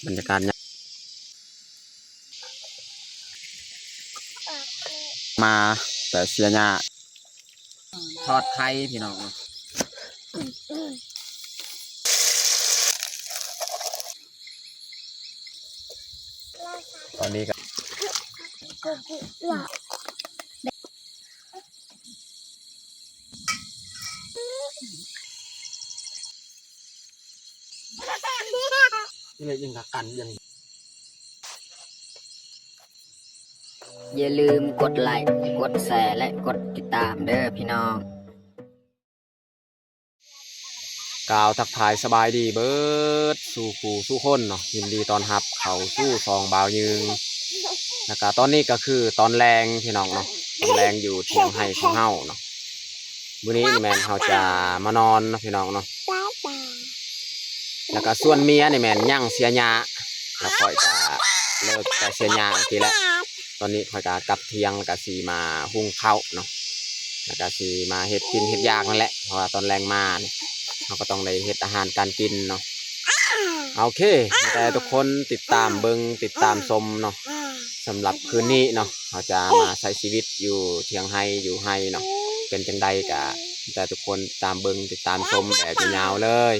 ບັນຍາກາດຍາມ ມາແຕ່ເສຍຫຍ້າ ທອດໄຂ່ພີ່ນ້ອງເນາະ. ຕອນນີ້ກໍ ຢ່າລືມກົດໄລ້ ກົດແຊ ແລະ ກົດຕິດຕາມເດີພີ່ນ້ອງ. ກ່າວທັກທາຍສະບາຍດີເບີດສູ່ຄູ່ສູ່ຄົນເນາະ, ຍິນດີຕ້ອນຮັບເຂົ້າສູ່ຊ່ອງບ່າວຍືງ. ແລ້ວກະຕອນນີ້ກະຄືຕອນແລງພີ່ນ້ອງເນາະ, ຕອນແລງຢູ່ຖຽງໄຮ່ຂອງເຮົາເນາະ. ມື້ນີ້ນີ້ແມ່ນເຮົາຈະມານອນເນາະພີ່ນ້ອງເນາະ. ແລ້ວກະສ່ວນເມຍນີ້ແມ່ນຍ່າງເສຍຫຍ້າ, ແລ້ວຂ້ອຍກະເລີກແຕ່ເສຍຫຍ້າຊີ້ແຫຼະ. ຕອນນີ້ຂ້ອຍກະກັບຖຽງ ແລ້ວກະຊິມາຫຸງເຂົ້າເນາະ, ແລ້ວກະຊິມາເຮັດກິນເຮັດຢາກນັ້ນແຫຼະ ເພາະວ່າຕອນແລງມານີ້ ເຮົາກໍຕ້ອງໄດ້ເຮັດອາຫານການກິນເນາະ. ໂອເຄ ແຕ່ທຸກຄົນຕິດຕາມເບິ່ງ ຕິດຕາມຊົມເນາະ. ສຳລັບຄືນນີ້ເນາະ ເຮົາຈະມາໃຊ້ຊີວິດຢູ່ຖຽງໄຮ່ ຢູ່ໄຮ່ເນາະ, ເປັນຈັ່ງໃດກະແຕ່ທຸກຄົນຕິດຕາມເບິ່ງ ຕິດຕາມຊົມແບບຍາວໆເລີຍ.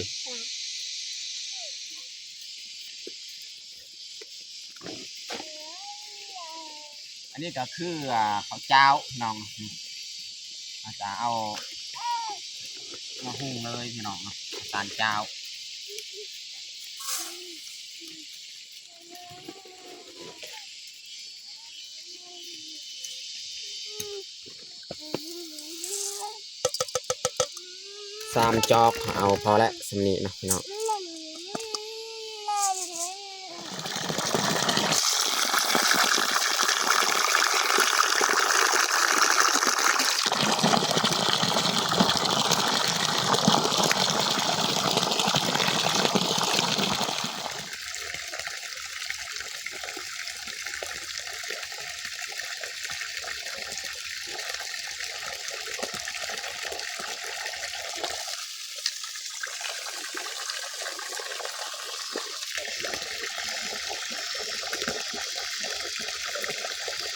ອັນນີ້ກໍຄື ອ່າ ເຂົ້າຈ້າວພີ່ນ້ອງ, ເຮົາຈະເອົາມາຫຸງເລີຍພີ່ນ້ອງເນາະ, ເຂົ້າສານຈ້າວ. ສາມຈອກ ເອົາພໍແລ້ວ ສ່ຳນີ້ເນາະພີ່ນ້ອງ.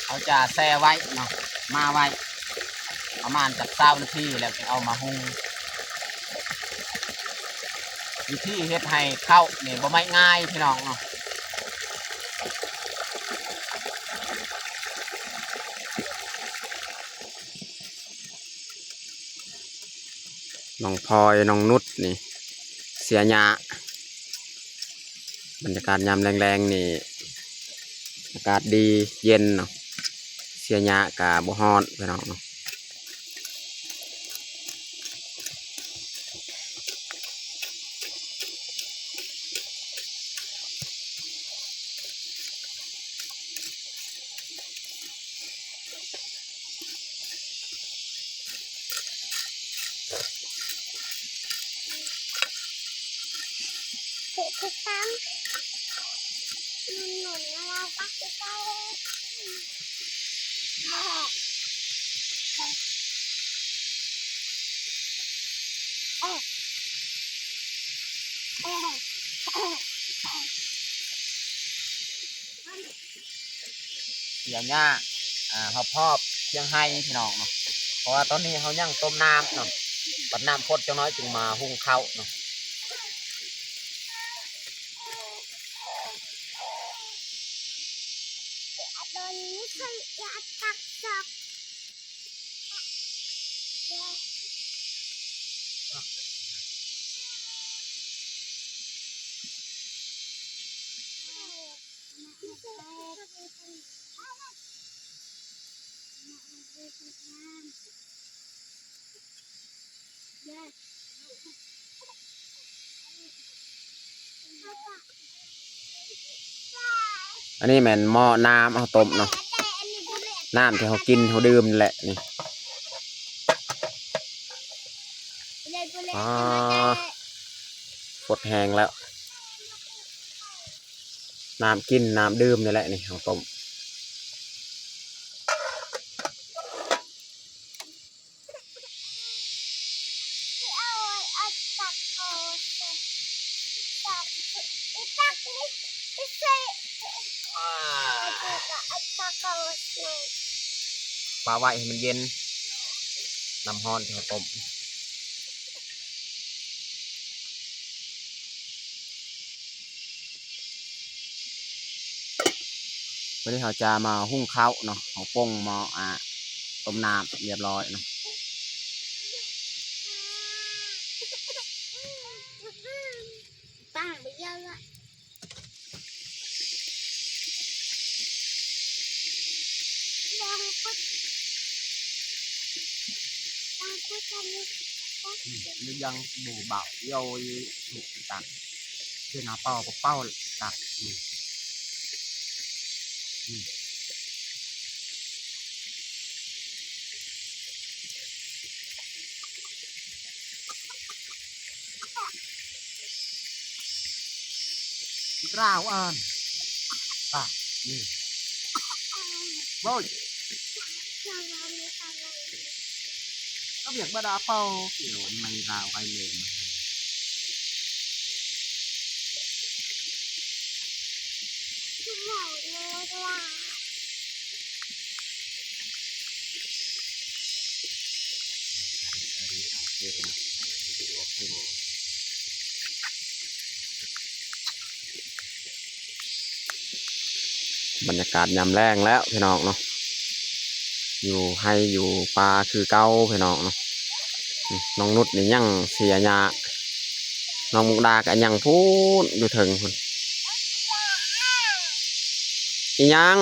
ເຮົາຈະແຊ່ໄວ້ເນາະ, ໝ່າໄວ້ປະມານຈັກຊາວນາທີ ແລ້ວຈຶ່ງເອົາມາຫຸງ. ວິທີເຮັດໃຫ້ເຂົ້ານີ້ບໍ່ໄມ່ງ່າຍພີ່ນ້ອງເນາະ. ນ້ອງພອຍ ນ້ອງນຸດນີ້ເສຍຫຍ້າ. ບັນຍາກາດຍາມແລງໆນີ້ ອາກາດດີເຢັນເນາະ, ເສຍຫຍ້າກະບໍ່ຮ້ອນພີ່ນ້ອງເນາະ. ເສຍຫຍ້າ ອ່າ ຮອບໆ ທຽງໄຮ່ພີ່ນ້ອງເນາະ, ເພາະວ່າຕອນນີ້ເຮົາຍັງຕົ້ມນ້ຳເນາະ, ບັດນ້ຳຟົດຈັກໜ້ອຍຈຶ່ງມາຫຸງເຂົ້າເນາະ. ອັນນີ້ແມ່ນໝໍ້ນ້ຳເຮົາຕົ້ມເນາະ, ນ້ຳທີ່ເຮົາກິນເຮົາດື່ມນີ້ແຫຼະນີ້. ອາ ຟົດແຮງແລ້ວ, ນ້ຳກິນນ້ຳດື່ມນີ້ແຫຼະນີ້ ເຮົາຕົ້ມ. ເອົາ ເອົາຕັກເອົາ ຕັກ ຕັກນີ້. ປະໄວ້ໃຫ້ມັນເຢັນ ນ້ຳຮ້ອນທີ່ເຮົາຕົ້ມ. ວັນນີ້ເຮົາຈະມາຫຸ້ງເຂົ້າເນາະ ເຮົາປົງໝໍ້ ອ່າ ຕົ້ມນ້ຳຮຽບຮ້ອຍເນາະ. ກາວອັນ ອ່ະ ນີ້ ໂອ້ຍ ກະວຽກບາດາເປົ່າ ກຽວໃນລາວໄອເລນ. ບັນຍາກາດຍາມແລງແລ້ວພີ່ນ້ອງເນາະ ຢູ່ໄຮ່ຢູ່ປ່າຄືເກົ່າພີ່ນ້ອງເນາະ. ນີ້ ນ້ອງນຸດນີ້ຍັງເສຍຫຍ້າ ນ້ອງມຸກດາກະຍັງພຸ້ນ ຢູ່ເທິງພຸ້ນ. ອີ່ຫຍັງ?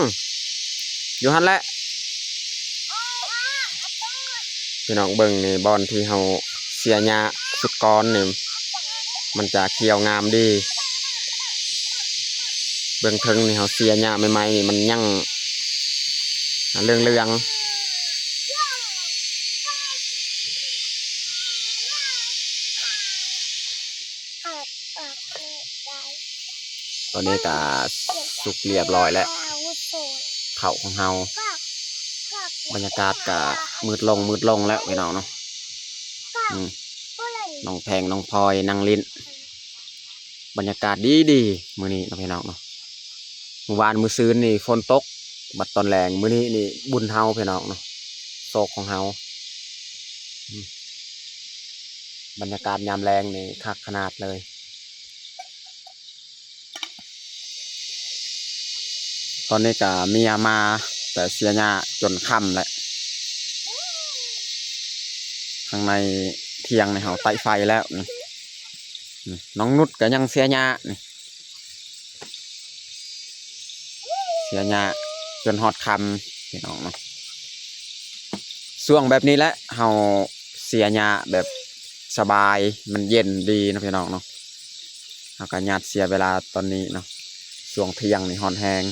ຢູ່ຫັ້ນແຫຼະ. ພີ່ນ້ອງເບິ່ງນີ້ ບ່ອນທີ່ເຮົາເສຍຫຍ້າຊຸດກ່ອນນີ້ ມັນຈະຂຽວງາມດີ. ເບື້ອງເທິງນີ້ເຮົາເສຍຫຍ້າໃໝ່ໆນີ້ ມັນຍັງເຫຼືອງໆ. ຕອນນີ້ກະສຸກລຽບຮ້ອຍແລ້ວ ເຂົ້າຂອງເຮົາ. ບັນຍາກາດກະມືດລົງ ມືດລົງແລ້ວພີ່ນ້ອງເນາະ. ອືມ ນ້ອງແພງ ນ້ອງພອຍນັ່ງຫຼິ້ນ. ບັນຍາກາດດີໆ ມື້ນີ້ເນາະພີ່ນ້ອງເນາະ. ມື້ວານມື້ຊືນນີ້ຝົນຕົກ ບັດຕອນແລງ ມື້ນີ້ນີ້ບຸນເຮົາພີ່ນ້ອງເນາະ ໂຊກຂອງເຮົາ. ອືມ ບັນຍາກາດຍາມແລງນີ້ຄັກຂະໜາດເລີຍ. ຕອນນີ້ກະເມຍມາແຕ່ເສຍຫຍ້າຈົນຄ່ຳແລ້ວ. ຂ້າງໃນທ່ຽງນີ້ເຮົາໄຕ້ໄຟແລ້ວ. ນີ້ ນີ້ ນ້ອງນຸດກະຍັງເສຍຫຍ້ານີ້ ເສຍຫຍ້າຈົນຮອດຄ່ຳພີ່ນ້ອງເນາະ. ຊ່ວງແບບນີ້ແຫຼະ ເຮົາເສຍຫຍ້າແບບສະບາຍ ມັນເຢັນດີເນາະພີ່ນ້ອງເນາະ. ເຮົາກະຍາດເສຍເວລາຕອນນີ້ເນາະ ຊ່ວງທ່ຽງນີ້ຮ້ອນແຮງ.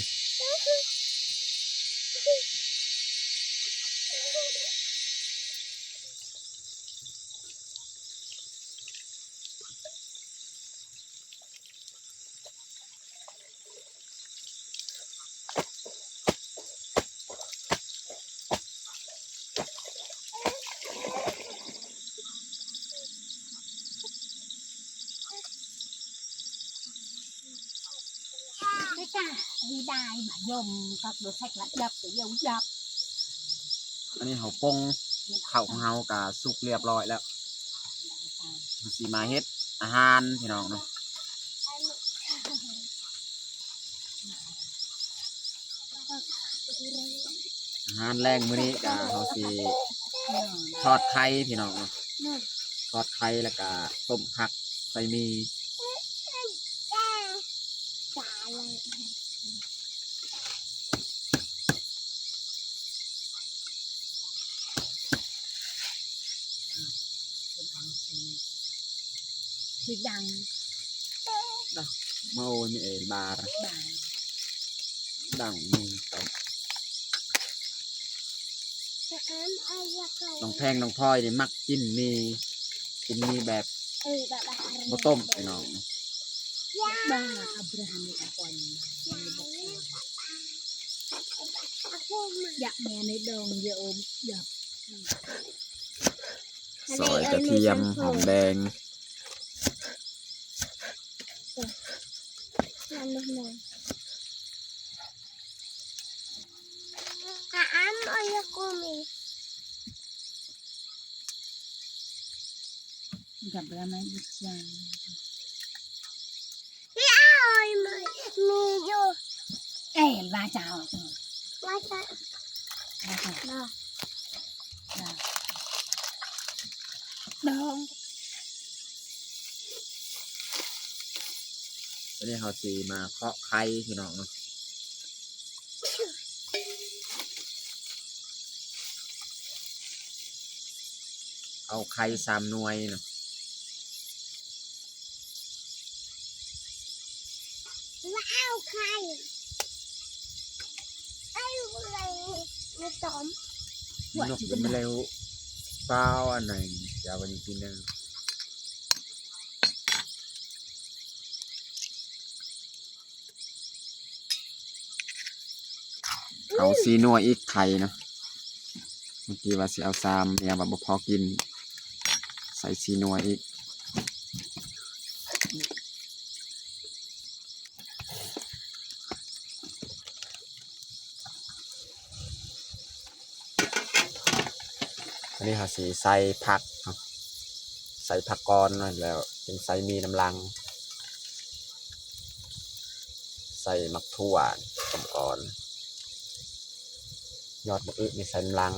ອັນນີ້ເຮົາປົງເຂົ້າຂອງເຮົາກະສຸກລຽບຮ້ອຍແລ້ວ ເຮົາຊິມາເຮັດອາຫານພີ່ນ້ອງເນາະ. ອາຫານແລງມື້ນີ້ກະເຮົາຊິທອດໄຂ່ພີ່ນ້ອງເນາະ ທອດໄຂ່ແລ້ວກະຕົ້ມຜັກໃສ່ໝີ່. ຊິດັງ ດັງ ເມົາມີເອບາ ດັງ ດັງ ນ້ອງແພງ ນ້ອງພອຍນີ້ມັກກິນໝີ່ ກິນໝີ່ແບບບໍ່ຕົ້ມພີ່ນ້ອງ. ຢາກແມ່ໃນດອງຢາໂອມຢາກ ຊອຍກະທຽມ ຫອມແດງ ນ້ຳມັນ Gabra mai bichang. Ai, mai, mi yo. Eh, baca tu. Baca. Baca. Nah. Nah. Dong. ວັນນີ້ເຮົາຊິມາເຄາະໄຂ່ພີ່ນ້ອງເນາະ. ເອົາໄຂ່ສາມໜ່ວຍເນາະ. ມາເອົາໄຂ່ ເອົາໄຂ່ ມາຕ້ອມ ນົກມັນແລ້ວ ປາວອັນໃດ ຈະເອົາໄປກິນເດີ. ເອົາສີ່ໜ່ວຍອີກໄຂ່ເນາະ. ເມື່ອກີ້ວ່າຊິເອົາສາມ ແມ່ວ່າບໍ່ພໍກິນ ໃສ່ສີ່ໜ່ວຍອີກ. ອັນນີ້ເຮົາຊິໃສ່ຜັກເນາະ ໃສ່ຜັກກ່ອນ ແລ້ວຈຶ່ງໃສ່ໝີ່ນຳຫຼັງ. ໃສ່ໝາກຖົ່ວຕົ້ມກ່ອນ ຍອດໝາກອຶກນີ້ໃສ່ນຳຫຼັງ.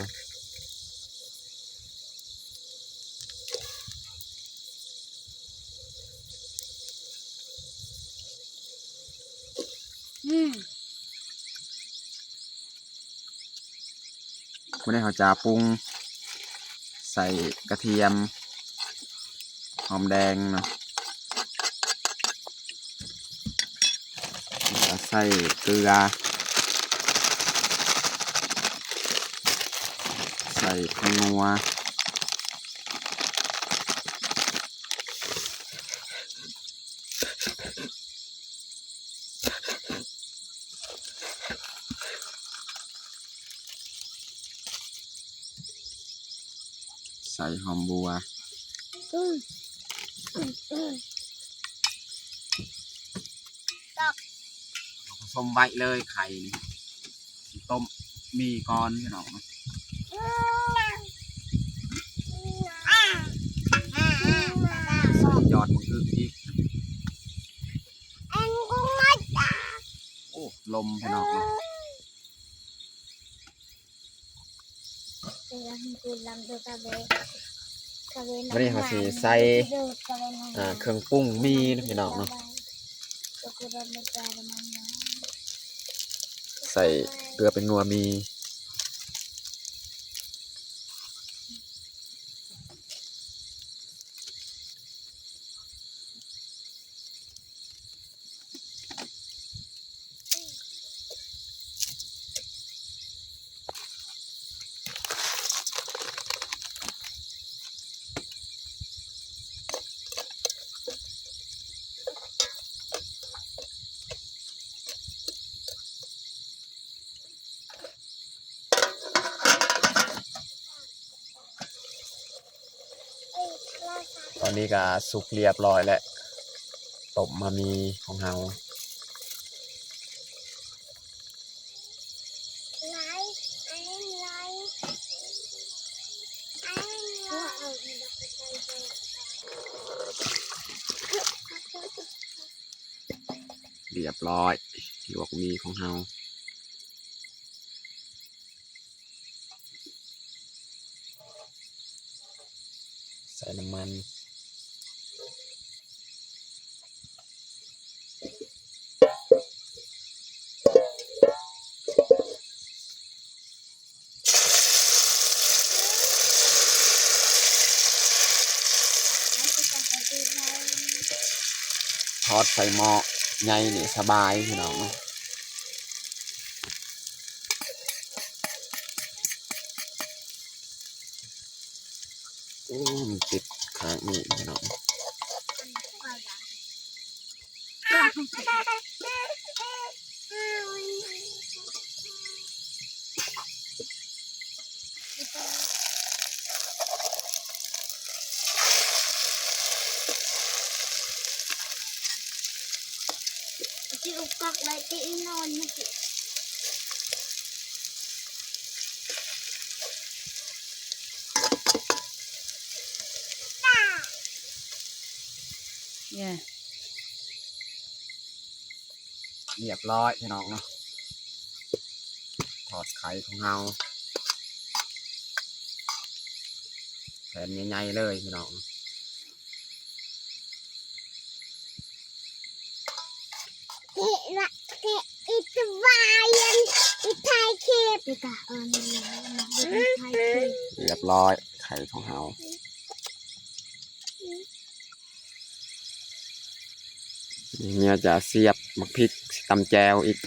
ອືມ ມື້ນີ້ເຮົາຈະປຸງ ໃສ່ກະທຽມ ຫອມແດງເນາະ ແລ້ວກະໃສ່ເກືອ ໃສ່ຜົງນົວ ໃສ່ຫອມບົວ ອືມ ອືມ ອືມ ຕັກ ເອົາຜະສົມໄວ້ເລີຍໄຂ່ນີ້ ຊິຕົ້ມໝີ່ກ່ອນພີ່ນ້ອງເນາະ. ອືມ ອືມ ອືມ ອືມ ໃສ່ຍອດໝາກອຶກອີກ ອັນກຸງມາຈາກ ໂອ້ ລົມພີ່ນ້ອງເນາະ. ວັນນີ້ເຮົາຊິໃສ່ ອ່າ ເຄື່ອງປຸງໝີ່ເນາະ ພີ່ນ້ອງເນາະ ໃສ່ເກືອແປ້ງນົວໝີ່. ຕອນນີ້ກະສຸກລຽບລ້ອຍແລ້ວ ຕົ້ມໝາກໝີ່ຂອງເຮົາ. ລຽບລ້ອຍ ລວກໝີ່ຂອງເຮົາ ໃສ່ນ້ຳມັນ ທອດໃສ່ໝໍ້ໃຫຍ່ນີ້ສະບາຍພີ່ນ້ອງເນາະ. ໂອ້ ມັນຕິດຄ້າງນີ້ພີ່ນ້ອງ. ຊິອຸກກັກໄວ້ທີ່ນອນມັນຊິ ເ ຮຽບຮ້ອຍພີ່ນ້ອງເນາະ ທອດໄຂ່ຂອງເຮົາ ແຜ່ນໃຫຍ່ໆເລີຍພີ່ນ້ອງ. It's Ryan, it's Thai kid. ຮຽບຮ້ອຍ ໄຂ່ຂອງເຮົາ ນີ້ເມຍຈະສຽບໝາກພິກ ຊິຕຳແຈ່ວອີກ.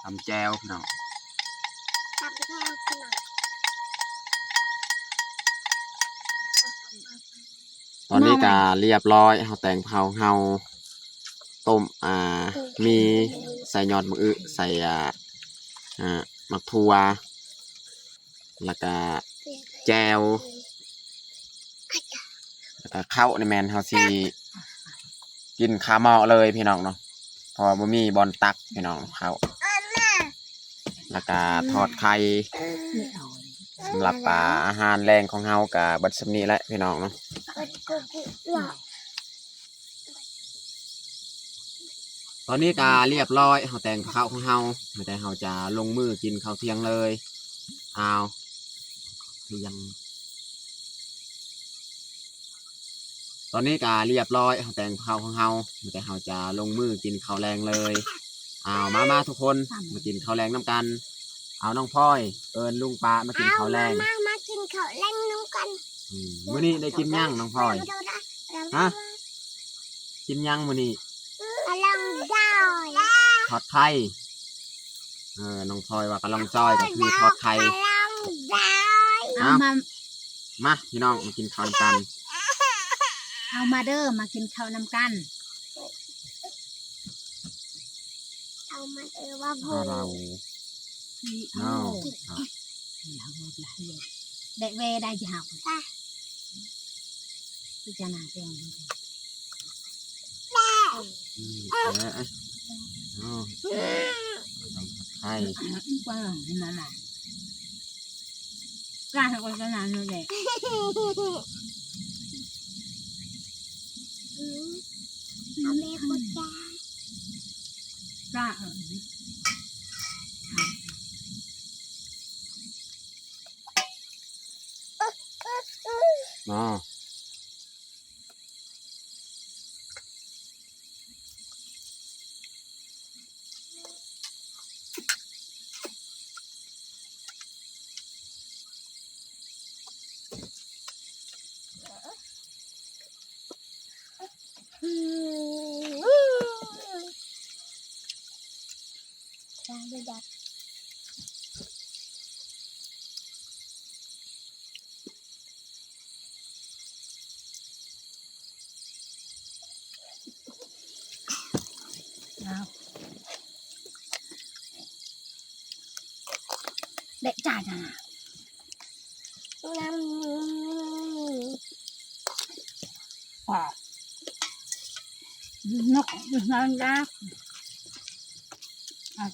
ຕຳແຈ່ວພີ່ນ້ອງ ຕຳແຈ່ວພີ່ນ້ອງ. ຕອນນີ້ກະຮຽບຮ້ອຍ ເຮົາແຕ່ງເຂົ້າ ເຮົາຕົ້ມ ອ່າ ໝີ່ ໃສ່ຍອດໝາກອຶ ໃສ່ ອ່າ ໝາກຖົ່ວ ແລ້ວກະແຈ່ວ ແລ້ວກະເຂົ້ານີ້ແມ່ນເຮົາຊິກິນຄາໝໍ້ເລີຍພີ່ນ້ອງເນາະ ເພາະວ່າບໍ່ມີບ່ອນຕັກພີ່ນ້ອງ ເຂົ້າ ແລ້ວກະທອດໄຂ່. ສຳລັບ ອ່າ ອາຫານແລງຂອງເຮົາກະເບິດສ່ຳນີ້ແຫຼະພີ່ນ້ອງເນາະ. ຕອນນີ້ກະຮຽບຮ້ອຍ ເຮົາແຕ່ງເຂົ້າຂອງເຮົາ ແຕ່ເຮົາຈະລົງມືກິນເຂົ້າທ່ຽງເລີຍ. ອ້າວ ທ່ຽງ ຕອນນີ້ກະຮຽບຮ້ອຍ ເຮົາແຕ່ງເຂົ້າຂອງເຮົາ ແຕ່ເຮົາຈະລົງມືກິນເຂົ້າແລງເລີຍ. ອ້າວ ມາໆ ທຸກຄົນ ມາກິນເຂົ້າແລງນຳກັນ. ເອົາ ນ້ອງພອຍ ເອີ້ນລຸງປ້າມາກິນເຂົ້າແລງ. ເອົາ ມາ ມາ ມາກິນເຂົ້າແລງນຳກັນ. ອືມ ມື້ນີ້ໄດ້ກິນຫຍັງນ້ອງພອຍ? ຮະ ກິນຫຍັງມື້ນີ້? ກະລ່ອງຈອຍ ທອດໄຂ່. ເອີ ນ້ອງພອຍວ່າກະລ່ອງຈອຍ ກະຄືທອດໄຂ່. ກະລ່ອງຈອຍ ເອົາ ເອົາ ມາ ມາ ພີ່ນ້ອງ ມາກິນເຂົ້ານຳກັນ. ເອົາມາເດີ ມາກິນເຂົ້ານຳກັນ. ເອົາມາເດີວ່າ ເອົາ ເອົາ ເອົາ ແບະແວໄດ້ຈະເຮົາ ພິຈາລະນາແຈ້ງ. ອືມ ເອີ ເອີ ເອົາ ໄຂ່ ການໂຄສະນາໂນເດະ. ອືມ ເອົາແມ່ໂຄຈາ ກາ ມາ. ອ້າວ ເດະຈ້າຈ້າ ນກ ນກ ອືມ ກະລອກກະລອກກະເອັນດາ ກະລອກ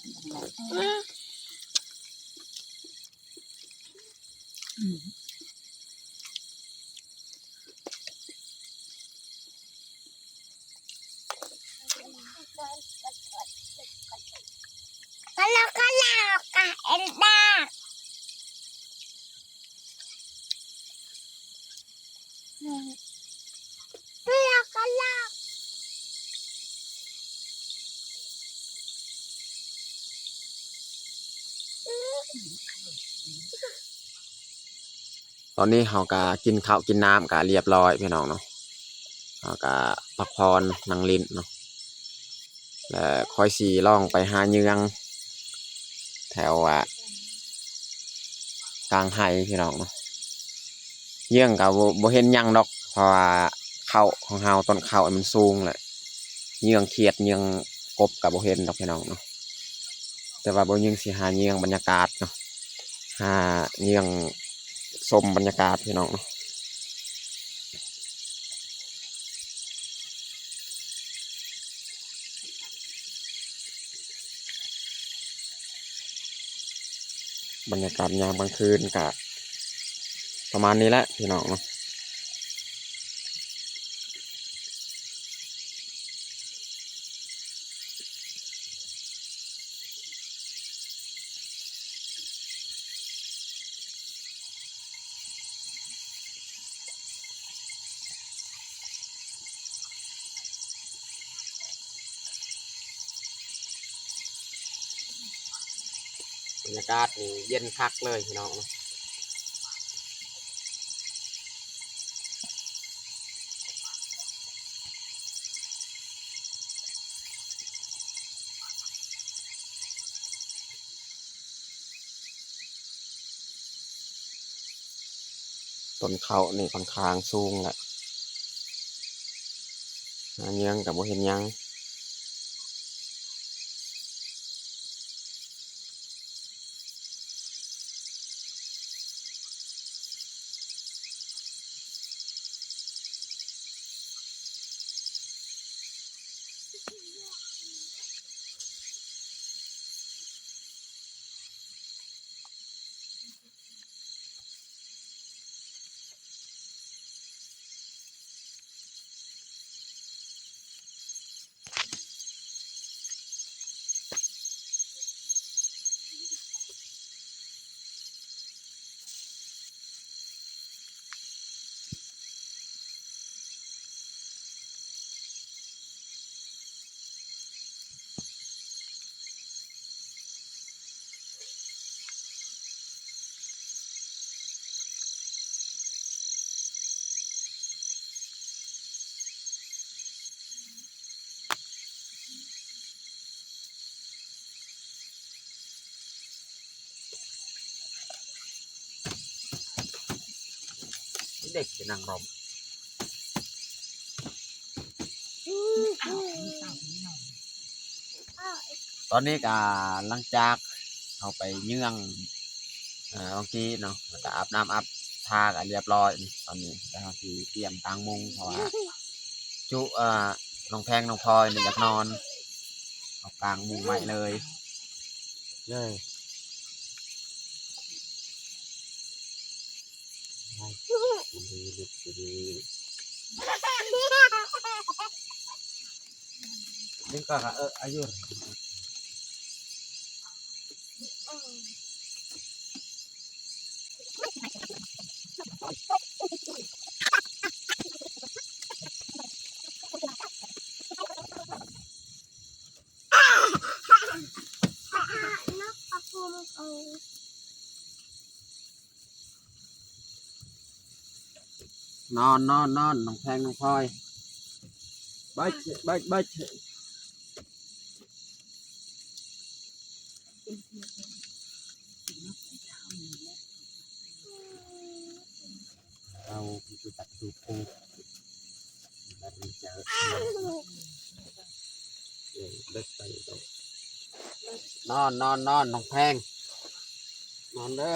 ກະລອກ. ຕອນນີ້ເຮົາກະກິນເຂົ້າກິນນ້ຳກະຮຽບຮ້ອຍພີ່ນ້ອງເນາະ ເຮົາກະພັກຜ່ອນນັ່ງຫຼິ້ນເນາະ ແລະ ຄ່ອຍຊິລອງໄປຫາເຍືອງແຖວ ອ່າ ກາງໄຮ່ພີ່ນ້ອງເນາະ. ເຍືອງກະບໍ່ ບໍ່ເຫັນຫຍັງດອກ ເພາະວ່າເຂົ້າຂອງເຮົາ ຕົ້ນເຂົ້າມັນສູງແຫຼະ ເຍືອງຂຽດ ເຍືອງກົບກະບໍ່ເຫັນດອກພີ່ນ້ອງເນາະ. ແຕ່ວ່າບໍ່ຍິງຊິຫາເຍືອງບັນຍາກາດເນາະ ຫາເຍືອງຊົມບັນຍາກາດພີ່ນ້ອງເນາະ. ບັນຍາກາດຍາມກາງຄືນກະປະມານນີ້ແຫຼະພີ່ນ້ອງເນາະ. ບັນຍາກາດນີ້ເຢັນຄັກເລີຍພີ່ນ້ອງ. ຕົ້ນເຂົ້ານີ້ຂ້ອນຂ້າງສູງແຫຼະ ຫາເຍືອງກໍບໍ່ເຫັນຫຍັງ. ເດັກຊິນັ່ງລົມ. ຕອນນີ້ກະຫຼັງຈາກເຮົາໄປເຍືອງ ອ່າ ບາງກີເນາະ ແລ້ວກະອາບນ້ຳອາບທ່າກະລຽບຮ້ອຍ. ຕອນນີ້ແລ້ວເຮົາຊິກຽມກາງມຸງ ເພາະວ່າຈຸ ເອີ ນ້ອງແພງນ້ອງພອຍນີ້ຢາກນອນ ເຮົາກາງມຸງໄວ້ເລີຍ ເລີຍ. ນອນ ນອນ ນອນ ນ້ອງແພງນ້ອງພອຍ ບາຍ ບາຍ ບາຍ. ເອົາ ຄືຕັດດູໂພ ນອນ ນອນ ນອນ ນ້ອງແພງ ນອນເດີ.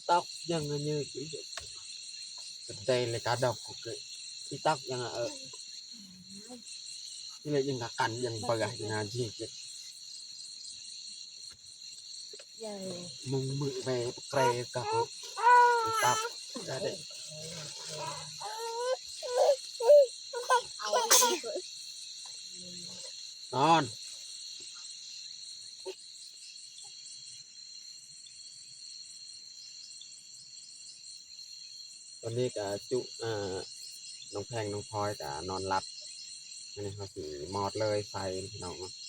ຕອກຍັງເງີກ ກະໄດ້ເລີຍກະດອກ ຕອກຍັງ ເອີ ນີ້ແຫຼະຍັງກະກັນຍັງເບື່ອຢູ່ນາທີ່ ມຸງມືແບບແກຣກັບຕັບໄດ້. ນອນ ຕອນນີ້ກະຈຸ ເອີ ນ້ອງແພງນ້ອງພອຍກະນອນຫຼັບ. ອັນນີ້ເຮົາຊິມອດເລີຍໄຟພີ່ນ້ອງເນາະ.